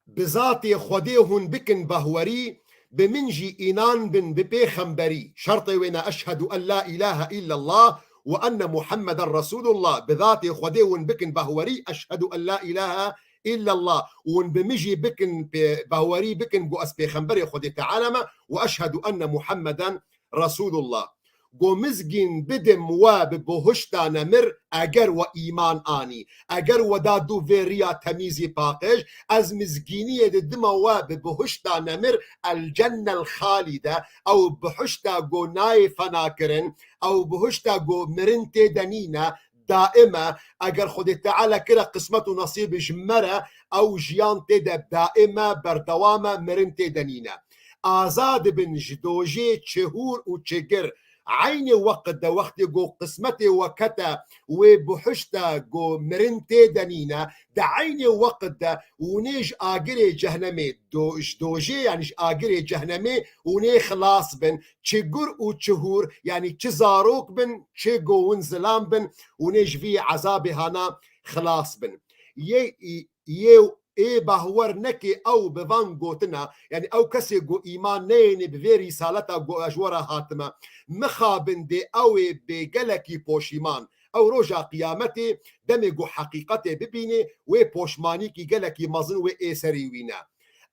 Bi zatê Xwedê hûn bikin bahwerî, bi min jî înan bin bi pêxemberî. Şertê wê ne eşhedû en la îlahe îllallah we enne Muhammeden Resûlullah. Bi zatê Xwedê hûn bikin bahwerî, eşhedû en la îlahe îllallah. Hûn bi min jî bikin pê-, bahwerî bikin ku ez pêxemberê Xwedê Teala me we eşhedû enne Muhammeden Resûlullah. Go mizgîn bidim we bi buhişta nemir, eger we îman anî, eger we da dû vê riya temîzî paqij, ez mizgîniyê didima we bi buhişta nemir, el cennel xalide, ew buhişta go nayê fenakirin, ew buhişta go mirin tê de nîne, daim e. Eger Xwedê Teala kire qismet û nesîb ji me re, ew jiyan tê de daim e, berdewam e, mirin tê de nîne. Aza dibin ji dojê çi hûr û çi gir. Eynê weqt de wextê go qismetê we kete wê buhişta go mirin tê de nîne, di eynê weqt de hûnê ji agirê cehnemê do-, ji dojê, yani ji agirê cehnemê hûnê xilas bin. Çi gur û çi hûr, yani çi zarok bin, çi go win zilam bin, hûnê ji vî ezabê hana xilas bin. Yê, yê ê bahwer neke ew bi van gotina, yani ew kesê go îman neyêne bi vê rîsaleta go ez ji we re hatime, mixabin dê ew ê bê gelekî poşîman. Ew roja qiyametê demê go heqîqetê bibînê, wê poşmanîkî gelekî mezin wê ê serî wî ne.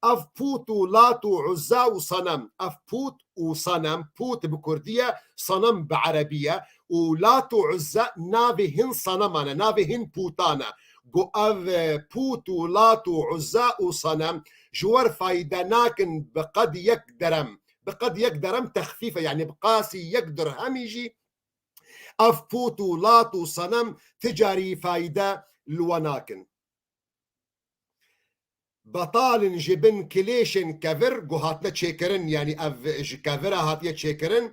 Ev pût û lat û uzza û senem. Ev pût û senem, pût bi kurdî ye, senem bi erebî ye û lat û uzza navê hin seneman e, navê hin pûtan e. Go ev, e, pût û lat û uzza û senem ji wer fayde nakin bi qed yek derem. Bi qed yek derem texfîf e, yani bi qasî yek dirhemî jî ev pût û lat û senem ti carî fayde li we nakin. Betal in ji bin kilêşên kevir, go hatine çêkirin, yani ev ji kevira hatiye çêkirin.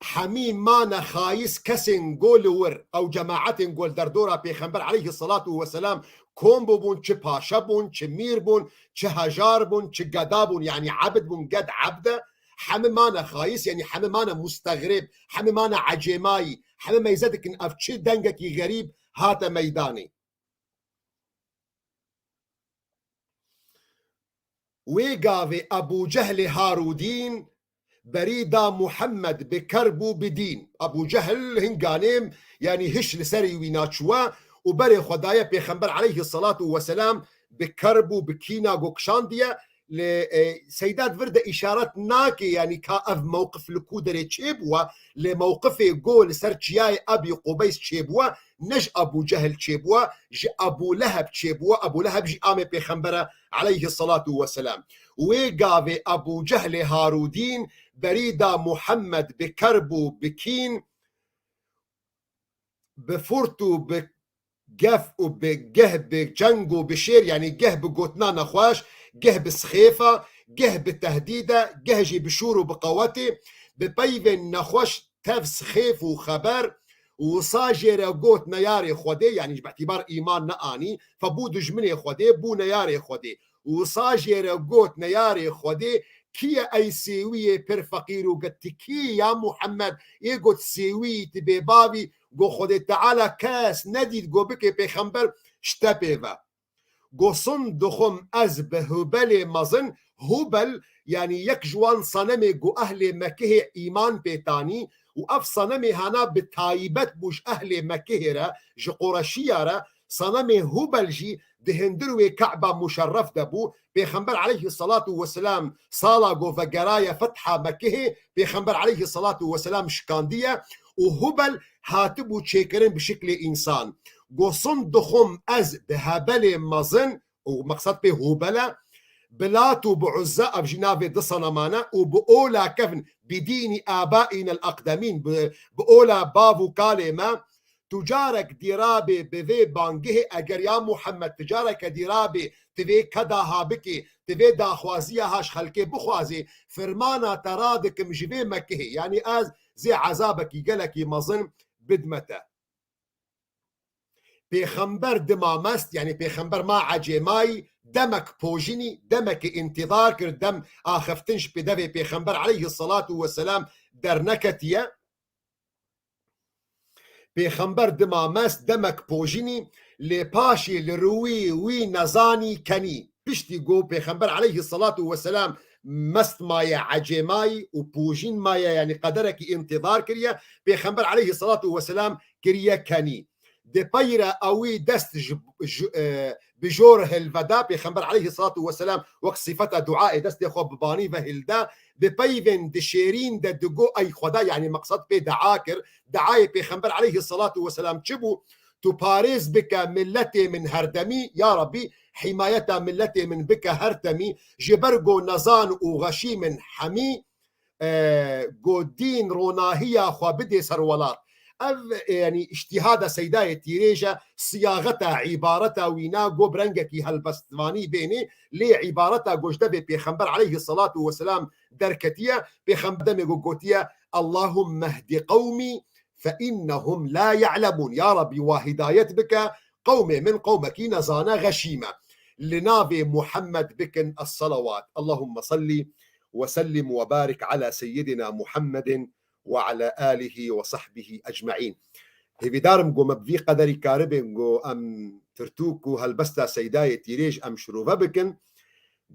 Hemî mane xayis kesên go li wir, ew cemaetên go li derdora Pêxember aleyhi salatu weselam kom bûbûn, çi paşe bûn, çi mîr bûn, çi hejar bûn, çi geda bûn, yani ebd bûn, ged ebd e. Hemî mane xayis, yani hemî mane mustexrib, hemî mane ecêmayî, hemî meyze dikin ev çi dengekî xerîb hate meydanê. Wê gavê Ebû Cehlê Harûdîn berî da Muhammed bi kerb û bi dîn. Ebû Cehl hin ganêm, yani hiş li serî wî naçûwe û berê xwe daye Pêxember aleyhi salatu weselam bi kerb û bi kîna go kişandiye. Lê, e, Seyda di vir de îşaret nake, yani ka ev mewqif li ku derê çêbûwa, lê mewqifê go li ser çiyayê Ebî Qubeys çêbûwa, ne ji Ebû Cehil çêbûwa, ji Ebû Leheb çêbûwa. Ebû Leheb jî amê Pêxembere aleyhi salatu weselam. Wê gavê Ebû Cehlê Harûdîn berî da Muhammed bi kerb û bi kîn, bi furt û bi gef û bi geh bi ceng û bi şêr, yanî geh bi gotina nexweş, geh bi sixêfa, geh bi tehdîde, geh jî bi şûr û bi qewetê, bi peyvên nexweş tev sixêf û xeber, wisa jê re got neyarê Xwedê, yanî ji bi îtîbar îman neanî, fe bû dijminê Xwedê, bû neyarê Xwedê. Wisa jê re got, neyarê Xwedê, kî ye ey sêwiyê pir feqîr û get, ti kî ya Muhammed? Ê got, sêwiyî, ti bêbav î. Got, Xwedê Teala kes nedît, got, bike pêxember ji te pê ve. Go sund dixwim ez bi Hubelê mezin, Hubel, yanî yek ji wan senemê ku ehlê Mekihê îman pê tanî û ev senemê hana bi taybet bû ji ehlê Mekihê re, ji Qureşiya re, senemê Hubel jî di hundir wê Ke'ba Muşerref de bû. Pêxember aleyhisselatu vesselam sala ku vegeraye fetha Mekihê, Pêxember aleyhisselatu vesselam şikandiye û Hubel hatibû çêkirin bi şiklê însan. Go sund dixwim ez bi Hebelê mezin, û meqsed pê Hubel e, bi Lat û bi Uzza, ev jî navê di seneman e, û bi ola kevn, bi dînî abaînel aqdemîn, bi, bi ola bav û kalê me, tu carek dîrabê bi vê bangihê, eger ya Muhammed tu careke dîrabê ti vê keda ha bikê, ti vê daxwaziya ha ji xelkê bixwazê, firmana te radikim ji vê Mekihê, yanî ez zê ezabekî gelekî mezin bidme te. Pêxember dima mest, yanî pêxember ma ecêmayî, demek pojinî, demekê întîzar kir, dem axiftin ji pêdevê pêxember aleyhisselatu vesselam derneketiye. Pêxember dima mest, demek pojinî, lê paşê li rûyê wî nezanî kenî. Piştî ku Pêxember aleyhisselatu vesselam mest maye, ecêmayî û pojîn maye, yanî qederekî întîzar kiriye, Pêxember aleyhisselatu vesselam kiriye kenî. Di pey re ewî dest ji, ji, e, bi jor hilveda, Pêxember aleyhisselatu vesselam wek sifeta duayê destê xwe bi banî ve hilda, di peyvên dişêrîn de digo, ey Xweda, yanî meqsed pê dua kir, duayê Pêxember aleyhisselatu vesselam çi bû? Tu parêz bike milletê min herdemî, ya Rabbî, hîmayeta milletê min bike her temî, ji ber ku nezan û xeşîm in hemî, e, ku dîn ronahiya xwe bidê ser welat. Ev, e, yanî îctîhada Seydayê Tîrêj e, siyaxeta îbareta wîna ku bi rengekî helbestvanî bênê, lê îbareta ku ji devê Pêxember aleyhisselatu vesselam derketiye, Pêxember demê ku gotiye, Allahumme hdi qewmî fe innehum la ya'lemun. Ya Rabbî, wa hidayet bike, qewmê min qewmekî nezane, xeşîm e. Li navê Muhammed bikin es-selawat. Allahumme salli ve sellim ve barik ala seyyidina Muhammedin ve ala alihi ve sahbihi ecmaîn. Hêvîdarim ku me bi vî qederî karibin ku em pirtûk û helbesta Seydayê Tîrêj em şirove bikin.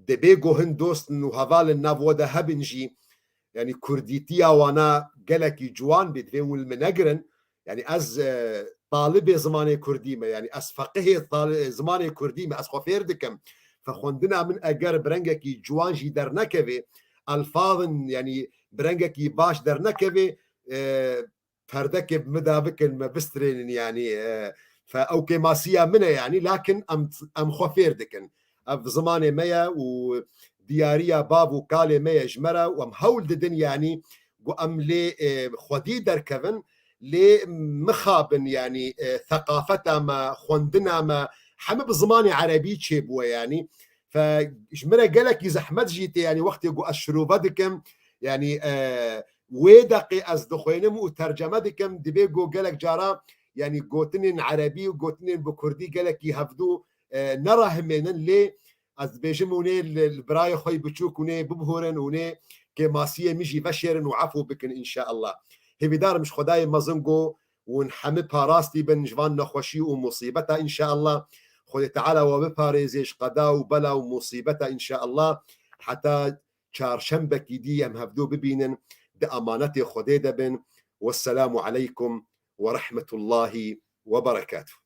Dibê ku hin dostin û hevalin nav we de hebin jî, yanî kurdîtiya wana gelekî ciwan bê, divê hûn li min negirin. Yanî ez, e, talibê zimanê kurdî me, yanî ez feqihê tal-, zimanê kurdî me, ez xwe fêr dikim. Fe xwendina min eger bi rengekî ciwan jî dernekeve, elfazin, yanî bi rengekî baş dernekeve, e, perdekê bi min de bikin, me bistrênin, yanî, e, fe ew kêmasiya min e, yanî, lakin em, em xwe fêr dikin. Ev zimanê me ye û diyariya bav û kalê me ye ji me re û em hewl didin, yanî, ku em lê, e, xwedî derkevin, lê mixabin, yanî, e, theqafeta me, xwendina me, hemî bi zimanê erebî çêbûye, yanî. Fe ji min re gelekî zehmet jî tê, yanî, wextê ku ez şirove dikim, yanî, e, wê deqê ez dixwênim û terceme dikim, dibê ku gelek cara, yanî, gotinên erebî û gotinên bi kurdî gelekî hevdû, e, nerahimênin, lê ez dibêjim hûnê li, li birayê xwe yê biçûk hûnê bibihûrin, hûnê kêmasiyê min jî veşêrin û efû bikin înşeallah. Hêvîdarim ji Xwedayê mezin ku hûn hemî parastî bin ji van nexweşî û musîbeta înşeallah. Xwedê Teala we biparêzê ji qeda û bela û musîbeta înşeallah. Heta çarşembekî dî em hevdû bibînin, di emanetê Xwedê de bin. Wesselamu aleykum ve rahmetullahi ve berekatuh.